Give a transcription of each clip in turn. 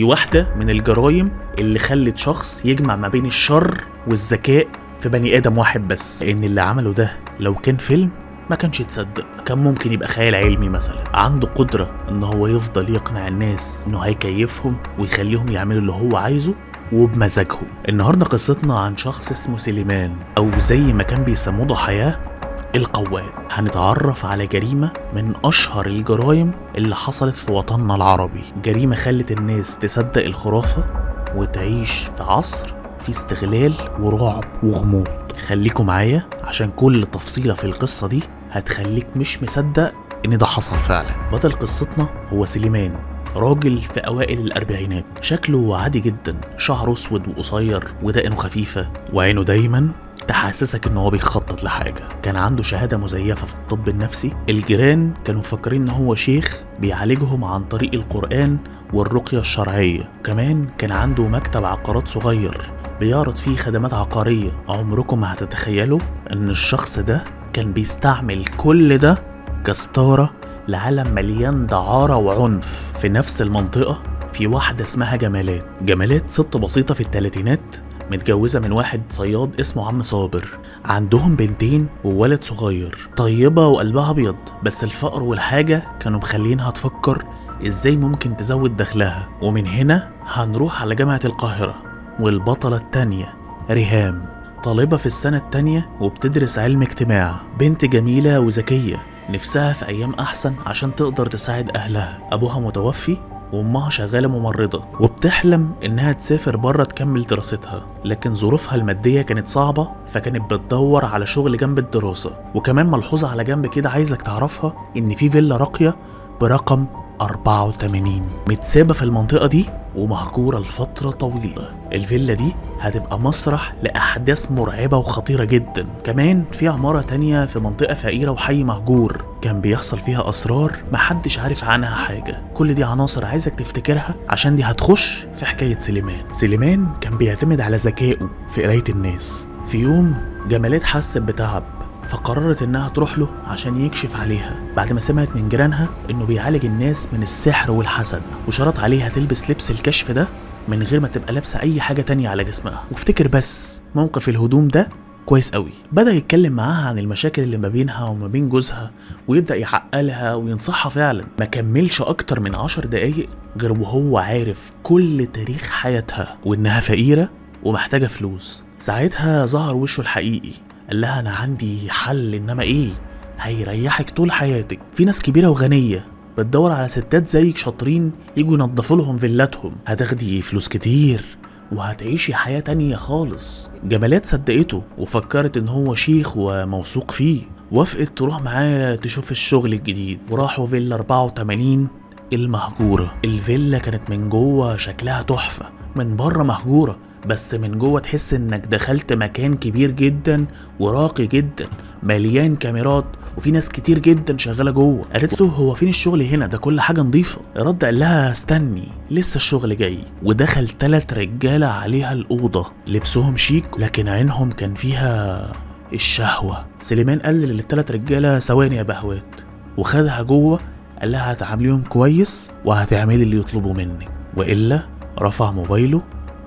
دي واحدة من الجرائم اللي خلت شخص يجمع ما بين الشر والذكاء في بني آدم واحد بس، لأن اللي عمله ده لو كان فيلم ما كانش يتصدق، كان ممكن يبقى خيال علمي مثلا. عنده قدرة ان هو يفضل يقنع الناس انه هيكيفهم ويخليهم يعملوا اللي هو عايزه وبمزاجهم. النهاردة قصتنا عن شخص اسمه سليمان، او زي ما كان بيسموه ضحاياه القواد. هنتعرف على جريمة من أشهر الجرائم اللي حصلت في وطننا العربي، جريمة خلت الناس تصدق الخرافة وتعيش في عصر في استغلال ورعب وغموض. خليكم معايا عشان كل تفصيلة في القصة دي هتخليك مش مصدق إن ده حصل فعلا. بطل قصتنا هو سليمان، راجل في أوائل الأربعينات، شكله عادي جدا، شعره أسود وقصير ودقنه خفيفة وعينه دايما تحسسك ان هو بيخطط لحاجة. كان عنده شهادة مزيفة في الطب النفسي، الجيران كانوا مفكرين ان هو شيخ بيعالجهم عن طريق القرآن والرقية الشرعية. كمان كان عنده مكتب عقارات صغير بيعرض فيه خدمات عقارية. عمركم ما هتتخيلوا ان الشخص ده كان بيستعمل كل ده كستارة لعالم مليان دعارة وعنف. في نفس المنطقة في واحدة اسمها جمالات. جمالات ست بسيطة في الثلاثينات، متجوزة من واحد صياد اسمه عم صابر، عندهم بنتين وولد صغير. طيبة وقلبها أبيض، بس الفقر والحاجة كانوا مخلينها تفكر إزاي ممكن تزود دخلها. ومن هنا هنروح على جامعة القاهرة والبطلة التانية ريهام، طالبة في السنة التانية وبتدرس علم اجتماع. بنت جميلة وذكية، نفسها في أيام أحسن عشان تقدر تساعد أهلها. أبوها متوفي وأمها شغالة ممرضة، وبتحلم إنها تسافر بره تكمل دراستها، لكن ظروفها المادية كانت صعبة، فكانت بتدور على شغل جنب الدراسة. وكمان ملحوظة على جنب كده عايزك تعرفها، إن في فيلا راقية برقم 84 متسابة في المنطقة دي ومهجورة لفترة طويلة. الفيلا دي هتبقى مسرح لأحداث مرعبة وخطيرة جدا. كمان في عمارة تانية في منطقة فقيرة وحي مهجور كان بيحصل فيها أسرار محدش عارف عنها حاجة. كل دي عناصر عايزك تفتكرها عشان دي هتخش في حكاية سليمان. سليمان كان بيعتمد على ذكائه في قراية الناس. في يوم جمالات حست بتعب، فقررت انها تروح له عشان يكشف عليها بعد ما سمعت من جيرانها انه بيعالج الناس من السحر والحسد، وشرط عليها تلبس لبس الكشف ده من غير ما تبقى لابسه اي حاجة تانية على جسمها. وافتكر بس موقف الهدوم ده كويس قوي. بدأ يتكلم معاها عن المشاكل اللي ما بينها وما بين جوزها، ويبدأ يعقلها وينصحها. فعلا ما كملش اكتر من 10 دقايق غير وهو عارف كل تاريخ حياتها وانها فقيرة ومحتاجة فلوس. ساعتها ظهر وشه الحقيقي، قال لها انا عندي حل، انما ايه هيريحك طول حياتك. في ناس كبيرة وغنيه بتدور على ستات زيك شاطرين يجوا ينظفوا لهم فيلاتهم، هتاخدي فلوس كتير وهتعيشي حياة تانية خالص. جمالات صدقته وفكرت ان هو شيخ وموثوق فيه، وافقت تروح معاه تشوف الشغل الجديد. وراحوا فيلا 84 المهجورة. الفيلا كانت من جوه شكلها تحفة، من بره مهجورة بس من جوه تحس انك دخلت مكان كبير جدا وراقي جدا، مليان كاميرات وفي ناس كتير جدا شغالة جوه. قالت له هو فين الشغل هنا؟ ده كل حاجة نظيفة. رد قال لها استني لسه الشغل جاي. ودخل 3 رجاله عليها الاوضة، لبسهم شيك لكن عينهم كان فيها الشهوة. سليمان قال للثلاث رجاله ثواني يا بهوات، وخدها جوه قال لها هتعامليهم كويس وهتعملي اللي يطلبوا منك، والا رفع موبايله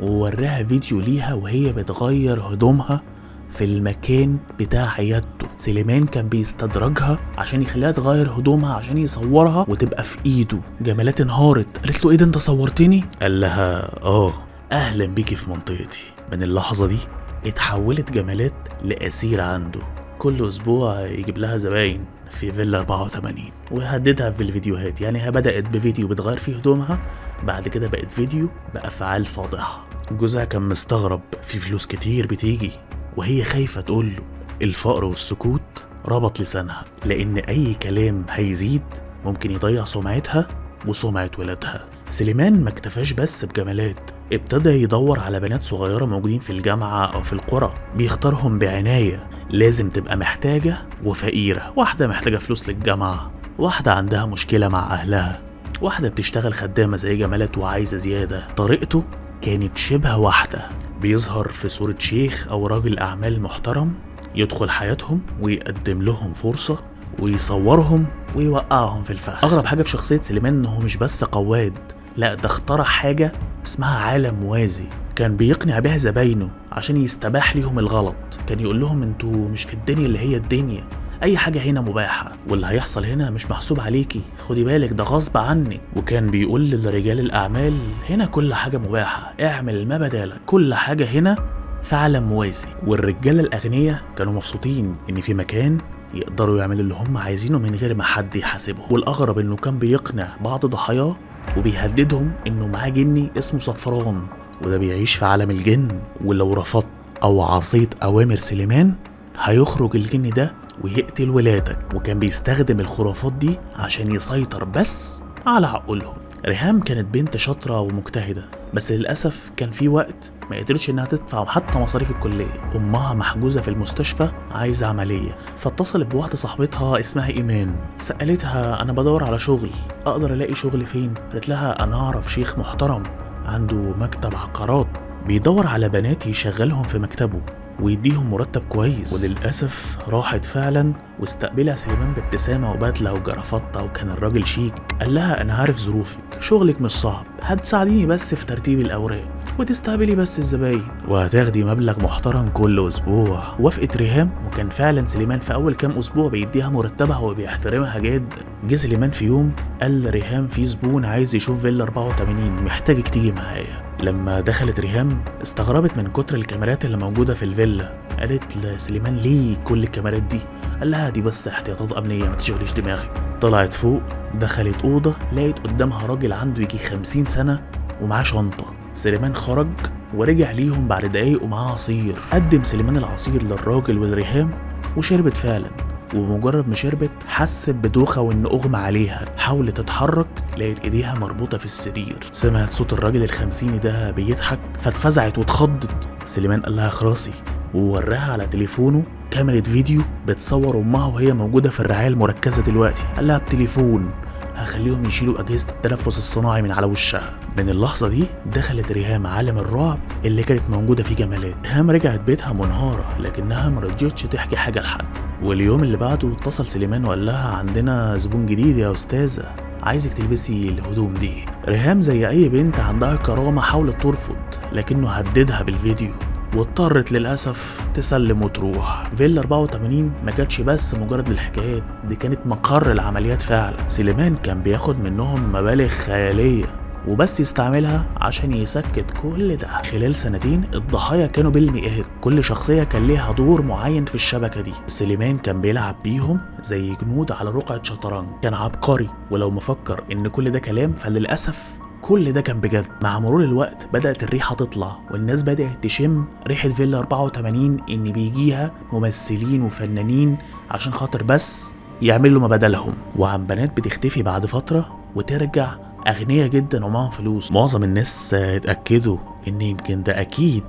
ووراها فيديو ليها وهي بتغير هدومها في المكان بتاع عيادته. سليمان كان بيستدرجها عشان يخليها تغير هدومها عشان يصورها وتبقى في ايده. جمالات انهارت، قالت له ايه ده انت صورتني؟ قال لها اه اهلا بيكي في منطقتي. من اللحظة دي اتحولت جمالات لأسيرة عنده، كل اسبوع يجيب لها زباين في فيلا 84 ويهددها في الفيديوهات. يعني هي بدأت بفيديو بتغير فيه هدومها، بعد كده بقت فيديو بأفعال فاضحة. جوزها كان مستغرب، في فلوس كتير بتيجي وهي خايفة تقوله. الفقر والسكوت ربط لسانها، لأن أي كلام هيزيد ممكن يضيع سمعتها وسمعة ولادها. سليمان ما اكتفاش بس بجمالات، ابتدى يدور على بنات صغيرة موجودين في الجامعة أو في القرى، بيختارهم بعناية. لازم تبقى محتاجة وفقيرة، واحدة محتاجة فلوس للجامعة، واحدة عندها مشكلة مع أهلها، واحدة بتشتغل خدامة زي جمالات وعايزة زيادة. طريقته كانت شبه واحدة، بيظهر في صورة شيخ أو راجل أعمال محترم يدخل حياتهم ويقدم لهم فرصة ويصورهم ويوقعهم في الفخ. أغرب حاجة في شخصية سليمان إنه مش بس قواد، لا ده اخترع حاجة اسمها عالم موازي، كان بيقنع بيها زباينه عشان يستباح ليهم الغلط. كان يقول لهم انتوا مش في الدنيا اللي هي الدنيا، اي حاجة هنا مباحة، واللي هيحصل هنا مش محسوب عليكي، خدي بالك ده غصب عنك. وكان بيقول لرجال الاعمال هنا كل حاجة مباحة، اعمل ما بدالك، كل حاجة هنا في عالم موازي. والرجالة الاغنياء كانوا مبسوطين ان في مكان يقدروا يعملوا اللي هم عايزينه من غير ما حد يحاسبهم. والاغرب انه كان بيقنع بعض ضحاياه وبيهددهم انه معاه جني اسمه صفران، وده بيعيش في عالم الجن، ولو رفضت او عصيت اوامر سليمان هيخرج الجن ده ويقتل ولادك. وكان بيستخدم الخرافات دي عشان يسيطر بس على عقولهم. ريهام كانت بنت شاطرة ومجتهدة، بس للأسف كان في وقت ما قدرتش إنها تدفع حتى مصاريف الكلية. أمها محجوزة في المستشفى عايزة عملية، فاتصلت بواحدة صاحبتها اسمها إيمان، سألتها أنا بدور على شغل، أقدر ألاقي شغل فين؟ قالت لها أنا أعرف شيخ محترم عنده مكتب عقارات بيدور على بنات يشغلهم في مكتبه ويديهم مرتب كويس. وللأسف راحت فعلا واستقبلها سليمان بابتسامة وبدلة وجرافطة، وكان الراجل شيك. قال لها أنا عارف ظروفك، شغلك مش صعب، هتساعديني بس في ترتيب الأوراق وتستقبلي بس الزباين وهتاخدي مبلغ محترم كل أسبوع. وافقت ريهام، وكان فعلا سليمان في أول كام أسبوع بيديها مرتبها وبيحترمها جدا. جه سليمان في يوم قال لريهام في زبون عايز يشوف فيلا 84، محتاجك تيجي معايا. لما دخلت ريهام استغربت من كتر الكاميرات اللي موجودة في الفيلا، قالت لسليمان ليه كل الكاميرات دي؟ قال لها دي بس احتياطات أمنية، ما تشغليش دماغك. طلعت فوق، دخلت أوضة، لقيت قدامها راجل عنده يجي 50 سنة ومعاه شنطة. سليمان خرج ورجع ليهم بعد دقايق ومعاه عصير. قدم سليمان العصير للراجل ولريهام وشربت فعلا، وبمجرد ما شربت حست بدوخة وإن أغمى عليها. حاولت تتحرك لقيت إيديها مربوطة في السرير. سمعت صوت الراجل الخمسيني ده بيضحك فاتفزعت واتخضت. سليمان قال لها خلاصي، ووراها على تليفونه كاميرا فيديو بتصور أمها وهي موجودة في الرعاية المركزة دلوقتي. قال لها بتليفون هخليهم يشيلوا أجهزة التنفس الصناعي من على وشها. من اللحظة دي دخلت ريهام عالم الرعب اللي كانت موجودة فيه جمالات. ريهام رجعت بيتها منهارة، لكنها مرضيتش تحكي حاجة لحد. واليوم اللي بعده اتصل سليمان وقال لها عندنا زبون جديد يا أستاذة، عايزك تلبسي الهدوم دي. ريهام زي أي بنت عندها كرامة حاولت ترفض، لكنه هددها بالفيديو واضطرت للأسف تسلم وتروح. فيلا 84 ما كانتش بس مجرد للحكايات، دي كانت مقر العمليات فعلا. سليمان كان بياخد منهم مبالغ خيالية وبس يستعملها عشان يسكت كل ده. خلال سنتين الضحايا كانوا بالمئات، كل شخصية كان ليها دور معين في الشبكة دي. سليمان كان بيلعب بيهم زي جنود على رقعة شطرنج، كان عبقري، ولو مفكر ان كل ده كلام فللأسف كل ده كان بجد. مع مرور الوقت بدأت الريحة تطلع، والناس بدأت تشم ريحة فيلا 84 إن بيجيها ممثلين وفنانين عشان خاطر بس يعملوا ما بدلهم، وعن بنات بتختفي بعد فترة وترجع أغنياء جدا ومعهم فلوس. معظم الناس اتأكدوا إن يمكن ده أكيد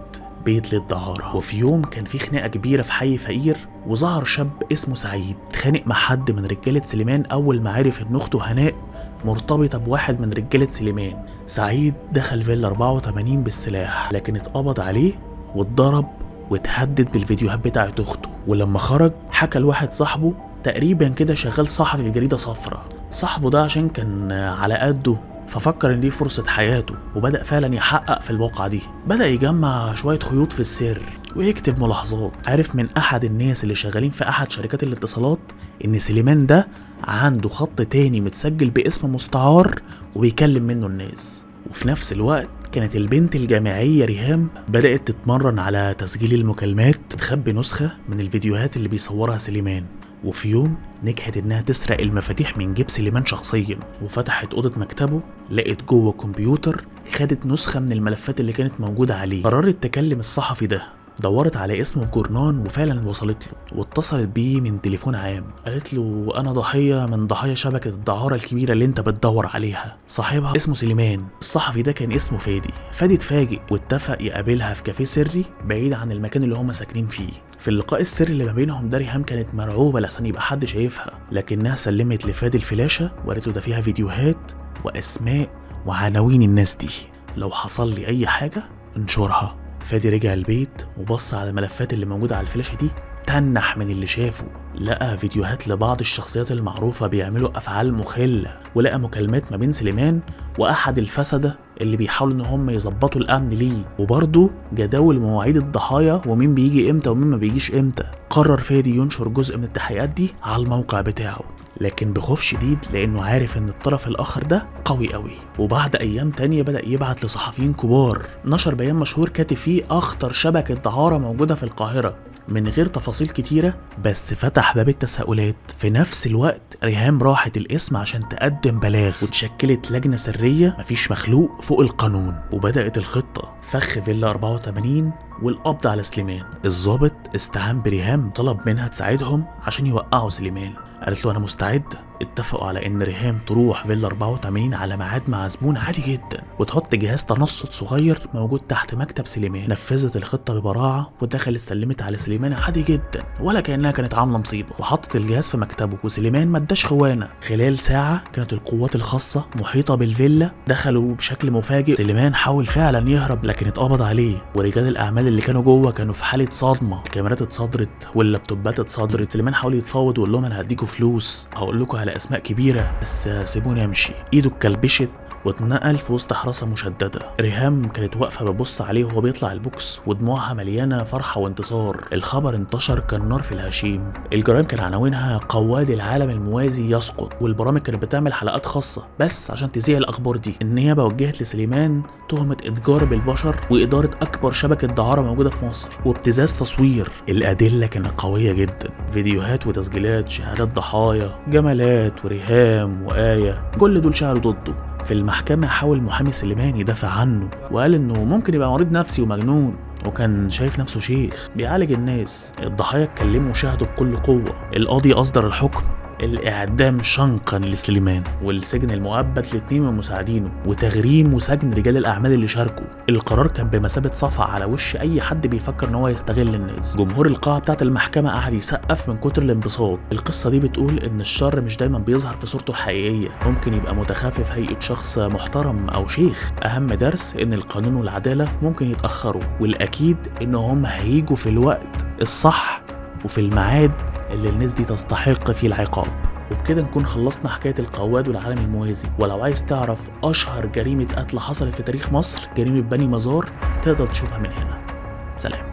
بيت للدعارة. وفي يوم كان في خناقة كبيرة في حي فقير، وظهر شاب اسمه سعيد اتخانق مع حد من رجالة سليمان أول ما عرف إن أخته هناء مرتبطة بواحد من رجالة سليمان. سعيد دخل فيلا 84 بالسلاح، لكن اتقبض عليه واتضرب واتهدد بالفيديوهات بتاعت أخته. ولما خرج حكى لواحد صاحبه تقريبا كده شغال صحفي في جريدة صفرة. صاحبه ده عشان كان على قده ففكر ان دي فرصة حياته، وبدأ فعلا يحقق في الواقعة دي. بدأ يجمع شوية خيوط في السر ويكتب ملاحظات. عرف من احد الناس اللي شغالين في احد شركات الاتصالات ان سليمان ده عنده خط تاني متسجل باسم مستعار وبيكلم منه الناس. وفي نفس الوقت كانت البنت الجامعية ريهام بدأت تتمرن على تسجيل المكالمات، تخبي نسخة من الفيديوهات اللي بيصورها سليمان. وفي يوم نجحت انها تسرق المفاتيح من جيب سليمان شخصيا، وفتحت اوضة مكتبه، لقت جوه كمبيوتر، خدت نسخه من الملفات اللي كانت موجودة عليه. قررت تكلم الصحفي ده، دورت على اسمه في جورنان وفعلا وصلت له، واتصلت بيه من تليفون عام. قالت له انا ضحية من ضحايا شبكة الدعاره الكبيرة اللي انت بتدور عليها. صاحبها اسمه سليمان، الصحفي ده كان اسمه فادي. فادي اتفاجئ واتفق يقابلها في كافيه سري بعيد عن المكان اللي هما ساكنين فيه. في اللقاء السري اللي ما بينهم ده ريهام كانت مرعوبه لحسن يبقى حد شايفها، لكنها سلمت لفادي الفلاشه وقالت له ده فيها فيديوهات واسماء وعناوين الناس دي، لو حصل لي اي حاجة انشرها. فادي رجع البيت وبص على الملفات اللي موجودة على الفلاشة دي، تنح من اللي شافه. لقى فيديوهات لبعض الشخصيات المعروفة بيعملوا أفعال مخلة، ولقى مكالمات ما بين سليمان وأحد الفسدة اللي بيحاولوا إن هم يظبطوا الأمن ليه، وبرضه جداول مواعيد الضحايا ومين بيجي إمتى ومين ما بيجيش إمتى. قرر فادي ينشر جزء من التحقيقات دي على الموقع بتاعه، لكن بخوف شديد لأنه عارف إن الطرف الآخر ده قوي قوي. وبعد أيام تانية بدأ يبعت لصحفيين كبار، نشر بيان مشهور كاتب فيه أخطر شبكة دعارة موجودة في القاهرة من غير تفاصيل كتيرة، بس فتح باب التساؤلات. في نفس الوقت ريهام راحت القسم عشان تقدم بلاغ، وتشكلت لجنة سرية مفيش مخلوق فوق القانون، وبدأت الخطة فخ فيلا 84 والقبض على سليمان. الضابط استعان بريهام، طلب منها تساعدهم عشان يوقعوا سليمان. قالت له أنا مستعدة. اتفقوا على إن ريهام تروح فيلا 84 على ميعاد مع زبون عادي جدا، وتحط جهاز تنصت صغير موجود تحت مكتب سليمان. نفذت الخطة ببراعة ودخلت سلمت على سليمان عادي جدا ولا كأنها كانت عاملة مصيبة، وحطت الجهاز في مكتبه، وسليمان ما اداش خوانة. خلال ساعة كانت القوات الخاصة محيطة بالفيلا، دخلوا بشكل مفاجئ. سليمان حاول فعلا يهرب لكن اتقبض عليه، ورجال الأعمال اللي كانوا جوه كانوا في حالة صدمة. الكاميرات اتصدرت واللابتوبات اتصدرت. سليمان حاول يتفاوض ويقول لهم أنا هديكوا فلوس، هقول لكم على اسماء كبيرة، بس سيبوني امشي. ايده اتكلبشت واتنقل في وسط حراسة مشددة. ريهام كانت واقفة بتبص عليه وهو بيطلع البوكس ودموعها مليانة فرحه وانتصار. الخبر انتشر كالنار في الهشيم. الجرائم كان عناوينها قواد العالم الموازي يسقط، والبرامج كانت بتعمل حلقات خاصة بس عشان تذيع الاخبار دي. النيابة وجهت لسليمان تهمه اتجار بالبشر واداره اكبر شبكة دعاره موجودة في مصر وابتزاز تصوير. الادلة كانت قوية جدا، فيديوهات وتسجيلات، شهادات ضحايا، جمالات وريهام وآية، كل دول شهدوا ضده. في المحكمة حاول محامي سليمان يدافع عنه وقال انه ممكن يبقى مريض نفسي ومجنون، وكان شايف نفسه شيخ بيعالج الناس. الضحايا اتكلموا وشاهدوا بكل قوة. القاضي أصدر الحكم الإعدام شنقا لسليمان والسجن المؤبد لاتنين من مساعدينه، وتغريم وسجن رجال الأعمال اللي شاركوا. القرار كان بمثابة صفعة على وش أي حد بيفكر إن هو يستغل الناس. جمهور القاعة بتاعت المحكمة قعد يسقف من كتر الانبساط. القصة دي بتقول إن الشر مش دايما بيظهر في صورته الحقيقية، ممكن يبقى متخفي في هيئة شخص محترم أو شيخ. أهم درس إن القانون والعدالة ممكن يتأخروا، والأكيد إن هم هيجوا في الوقت الصح وفي الميعاد اللي الناس دي تستحق فيه العقاب. وبكده نكون خلصنا حكاية القواد والعالم الموازي. ولو عايز تعرف أشهر جريمة قتل حصلت في تاريخ مصر، جريمة بني مزار، تقدر تشوفها من هنا. سلام.